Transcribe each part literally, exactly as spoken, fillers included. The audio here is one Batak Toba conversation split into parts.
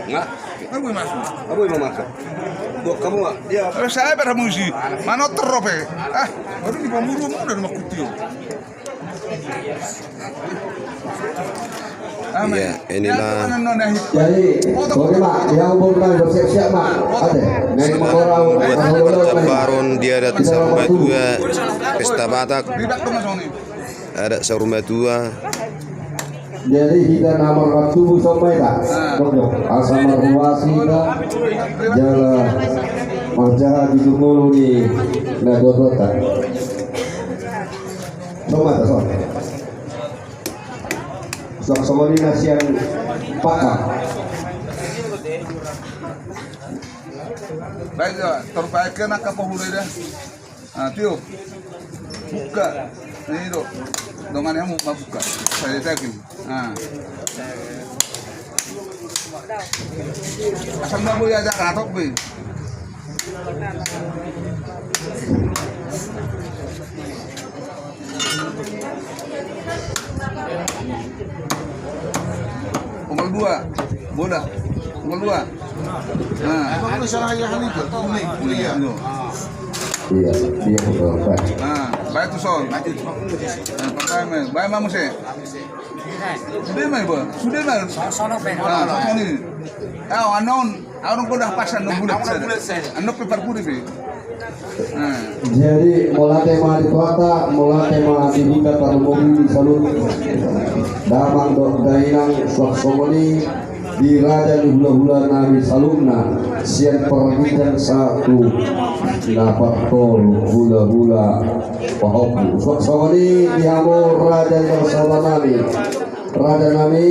Nga. Nga boi masuk. Nga boi masuk. Buat kamu nga. Dia. Terus saya pada musi. Mana terrope? Ah, baru di pemuru muda rumah kutio. Ya, inilah. Jadi, oke, Mak, yang umur bersiap-siap, Mak. Ada. Membuat perjamparan di adat Sarumatua, Pesta Batak. Adat Sarumatua. Jadi hita na martubu somba hita. Asa marruas hita. Jala marjaha di jumolo ni na dua-dua ta. Somba ta, somba. Sok songon i na sian paka. Baik, ya, terbaiknya nak apa hulu dah. Ah, tio. Buka. Ini do. Dongan yang mau buka. Saya yakin. Ah. Asal mau ya ada ratok be. Nomor dua, bola. Nomor dua. Nah. Iya, iya, betul, Pak. Nah, baik tu, Sol. Nah, pertama, baik, Mak Muse. Sude ma iba, sude ma. Sono pe. Ah, sono ni. Ah, anon, anon ko dah pasan no bulat sada. Anon pe parpudi pe. Nah. Jadi mauliate ma di Tuhanta, mauliate ma di Bunda tarlumobi di saluhut damang dohot dainang, suang songon i di raja ni hulahula nami saluhutna sian pargintang satu na partolu hulahula pahompu. Suang songon i di hamu raja ni bangsa nami. Raja nami,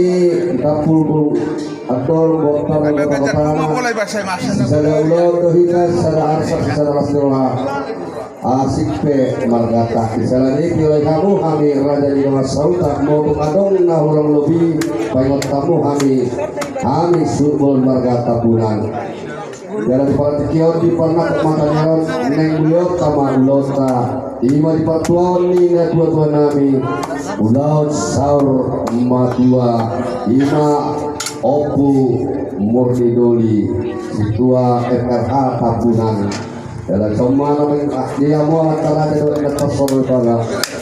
tampulmuna andor, botar, botar, botar. Sisada ulaon do hita, sisada arsak, sisada las ni roha. Asing pe margata. Sisada ni piolai hamu hami raja ni dongan sahuta, molo tung adong na hurang lobi, paingot hamu hami, hami suhut bolon marga Tambunan. Jala di partingkian on, di parnangkok mata ni ari on, naeng mulihon hita ma ulaonta. Ima di partuaon ni natuatua nami, ulaon saur matua, ima Ompu Murni Doli, situa M R H Tambunan. Jala sombana ma di hamu antara dohot na tarsongon i pala.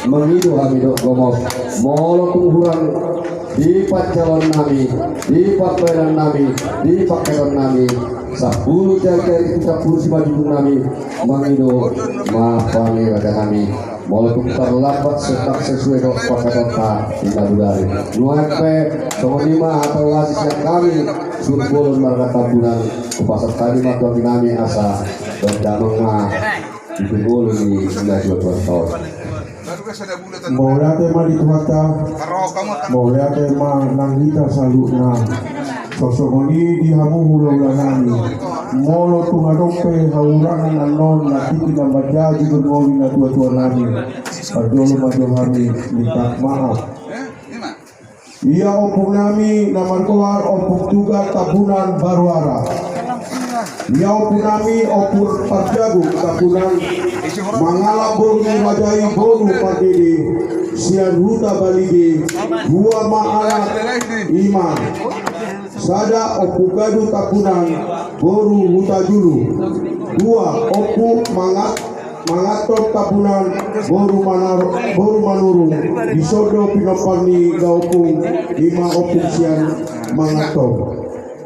Mangido hami dohot gomos. Molo tung hurang di panjaloon nami, di pambahenan nami, di pangkeon nami, sampulu jari-jari, sampulu simanjujung nami, mangido ma hami raja nami. Molo tung tarlambat, sedang sesuai dohot pangkataion ta, inda budari. Nuaeng pe songon i ma hata asi sian hami suhut bolon marga Tambunan. Hupasahat hami ma tu anggi nami asa baen damang ma di jumolo ni natuatua on. Mauliate ma di Tuhanta, mauliate ma nang hita saluhutna. Songon i di hamu hulahula nami. Molo tung adong pe hahurangan annon na tingki na manjadi dohot ni natuatua nami, parjolo ma jo hami minta maaf. Ia ompung nami na margoar Ompung Tuga Tambunan Baruara. Ia ompung nami Ompung Parjagu Tambunan, mangalap boru ni raja i boru Pardede sian Huta Balige, dua ma anak, ima sada Ompung Gadu Tambunan boru Hutajulu, dua Ompung Mangat Manganton Tambunan boru Manaro, boru Manurung, dison do pinompar ni daompung, ima ompung sian Manganton.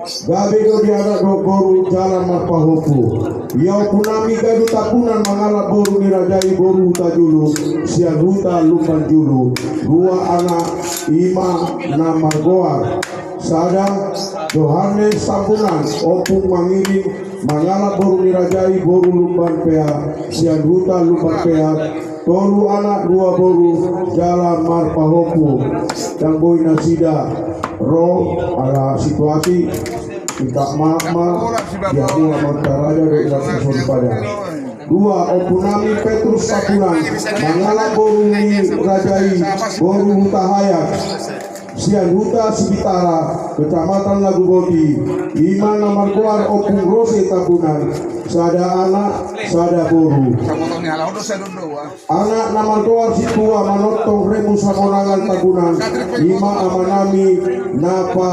Gabe do di anak dohot boru jala marpahompu. Ia ompung nami Gadu Tambunan mangalap boru ni raja i boru Hutajulu sian Huta Lumban Julu, dua anak, ima na margoar sada Johannes Tambunan, Ompung Mangiring, mangalap boru ni raja i boru Lumban Peak, sian Huta Lumban Peak, tolu anak dua boru jala marpahompu. Ndang boi nasida ro ala situasi, minta maaf ma di hamu amanta raja dohot inanta soripada. Dua, ompung nami Petrus Tambunan, mangalap boru ni raja i boru Hutahaean, sian Huta Sibitara, Kecamatan Laguboti, ima na margoar Ompung Rose Tambunan, sada anak, sada boru. Anak na margoar Situa Manongtong Remus Hamonangan Tambunan, ima amanami na pa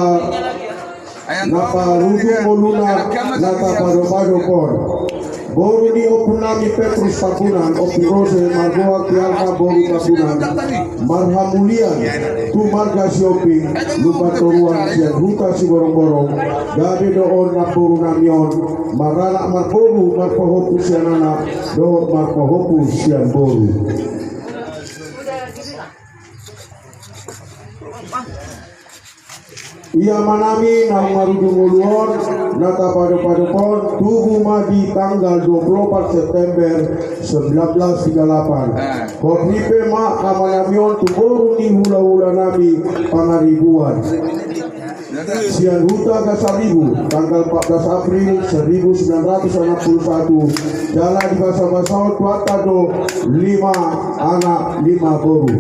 na parujung ngoluna na tapadopadophon. Boru ni ompunami Petrus Tambunan, Ompu Rose, margoar Tiarna boru Tambunan, marhamulian tu marga Sihombing, Lumban Toruan, sian Huta Siborongborong. Gabe do on namborunami on maranak marboru, marpahompu sian anak dohot marpahompu sian boru. Ia amanami naung marujung ngolu on, na tapadopadophon, tubu ma di tanggal dua puluh empat September sembilan belas tiga delapan. Hot ripe ma amanami on tu boru ni hulahulanami Pangaribuan, sian Huta Gasaribu, tanggal empat belas April seribu sembilan ratus enam puluh satu. Jala dibasabasahon Tuhanta do lima anak lima boru.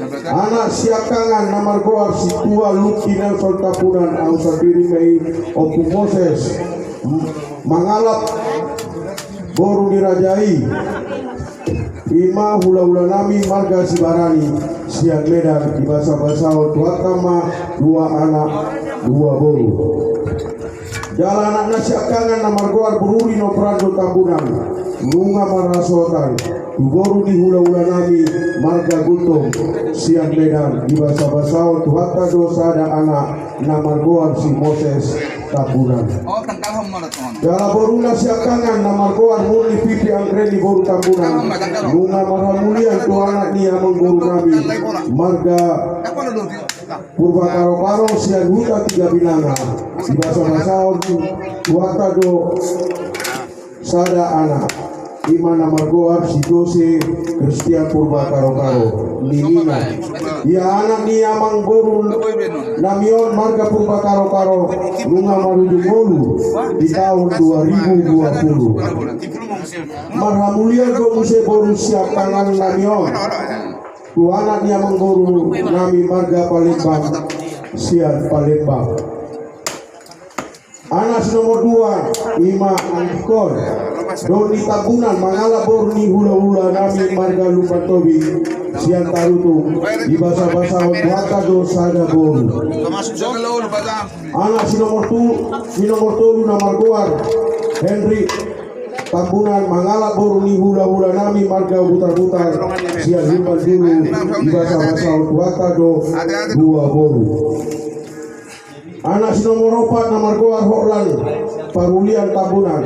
Anak siangkangan na margoar Situa Lucky Nelson Tambunan, au sandiri ma i, Ompu Moses, mangalap boru ni raja i. Ima hulahulanami marga Sibarani sian Medan, dibasabasahon Tuhanta ma dua anak dua boru. Jala anakna siangkangan na margoar Bururi Noprando Tambunan, nunga marhasohotan tu boru ni hulahulanami marga Gultom sian Medan, dibasabasahon Tuhanta do sada anak na margoar si Moses Tambunan. Jala boruna siangkangan na margoar Murni Pipi Anggreni boru Tambunan, nunga marhamulian tu anak ni amangborunami marga Purbakarokaro sian Huta Tiga Binanga, dibasabasahon Tuhanta do sada anak, ima na margoar si Jose Christian Purbakarokaro, ninina. Ia anak ni amangborunami on marga Purbakarokaro nunga marujung ngolu di taon dua ribu dua puluh. Marhamulian do muse boru siangkangannami on tu anak ni amangborunami marga Palembang sian Palembang. Anak si nomor dua, ima Andikon Doni Tambunan, mangalap boru ni hulahulanami marga Lumban Tobing sian Tarutung, dibasabasahon Tuhanta do sada boru. Anak si nomor tu, si nomor tolu na margoar Henry Tambunan, mangalap boru ni hulahulanami marga Butarbutar sian Lumban Julu, dibasabasahon Tuhanta do dua boru. Anak si nomor opat na margoar Hotlan Parulian Tambunan,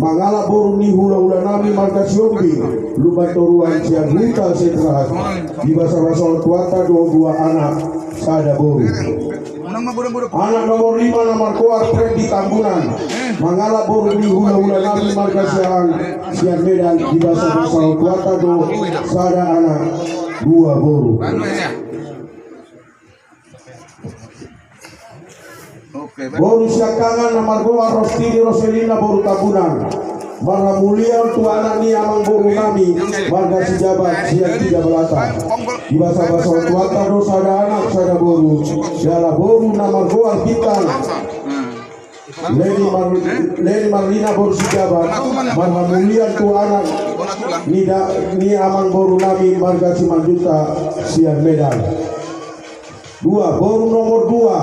mangalap boru ni hulahulanami marga Sihombing, Lumban Toruan sian Huta Sidrahat, dibasabasahon Tuhanta do dua anak sada boru. Anak nomor lima na margoar Freddy Tambunan, mangalap boru ni hulahulanami marga Siahaan sian Medan, dibasabasahon Tuhanta do sada anak dua boru. Boru siangkangan na margoar Rostini Roselina boru Tambunan, marhamulian tu anak ni amangborunami marga Sijabat sian Tiga Balata, dibasabasahon Tuhanta do sada anak sada boru. Jala boru na margoar Bintang Leni Mar-, Leni Marlina boru Sijabat, marhamulian tu anak ni da-, ni amangborunami marga Simanjuntak sian Medan. Dua, boru nomor dua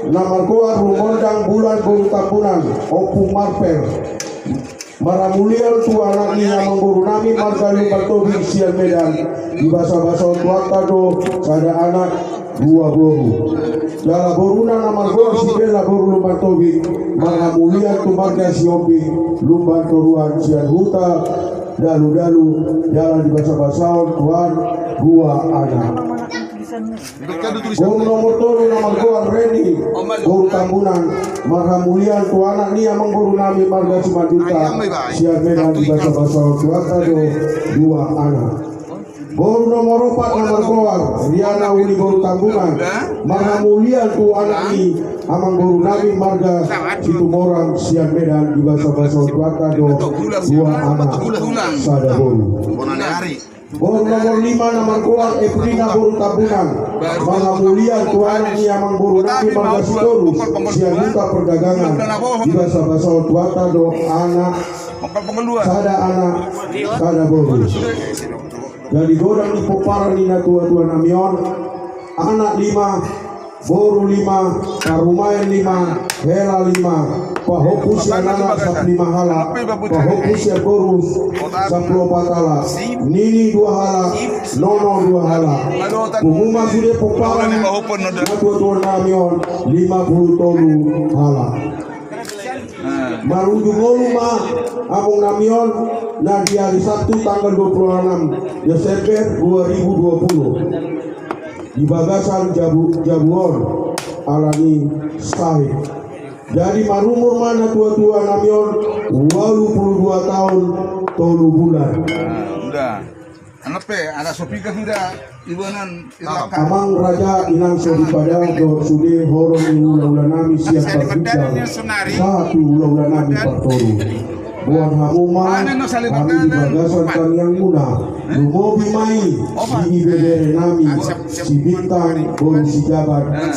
na margoar Rumondang Bulan boru Tambunan, Ompu Marper, marhamulian tu anak ni amangborunami marga Lumban Tobing sian Medan, dibasabasahon Tuhanta do sada anak dua boru. Jala boruna na margoar si Bella boru Lumban Tobing, marhamulian tu marga Sihombing, Lumban Toruan sian Huta Daludalu, jala dibasabasahon Tuhanta dua anak. Boru nomor tolu na margoar Reni boru Tambunan, marhamulian tu anak ni amangborunami marga Simanjuntak sian Medan, dibasabasahon Tuhanta do dua anak. Boru nomor opat na margoar Riana Uli boru Tambunan, marhamulian tu anak ni amangborunami marga Situmorang sian Medan, dibasabasahon Tuhanta do dua anak sada boru. Boru nomor lima na margoar Evrina boru Tambunan, mangamulian tu anak ni amangboru nami marga Sitorus sian Huta Perdagangan, dibasabasahon tu hita do anak, sada anak sada boru. Jadi godang ni pomparan ni natuatua nami on, anak lima, boru lima, parumaen lima, hela lima, pahompu sian anak sampulu lima halak, pahompu sian boru sampulu opat halak, nini dua halak, nono dua halak. Pungu ma sude pomparan ni natuatua nami on, lima pulu tolu halak. Marujung ngolu ma among nami on na di ari Sabtu tanggal dua puluh enam Desember dua ribu dua puluh di bagasan jabu, jabu on, alani sahit. Jadi marumur ma natuatua nami on ualu pulu dua taon tolu bulan. Amang raja, inang soripada, dohot sude horong ni hulahula nami sian parpinggol sahat tu hulahula nami partoru. Boan hamu ma hami di bagasan tangiangmuna. Lumobi ma i di ibebere nami si Bintang boru si Jabat.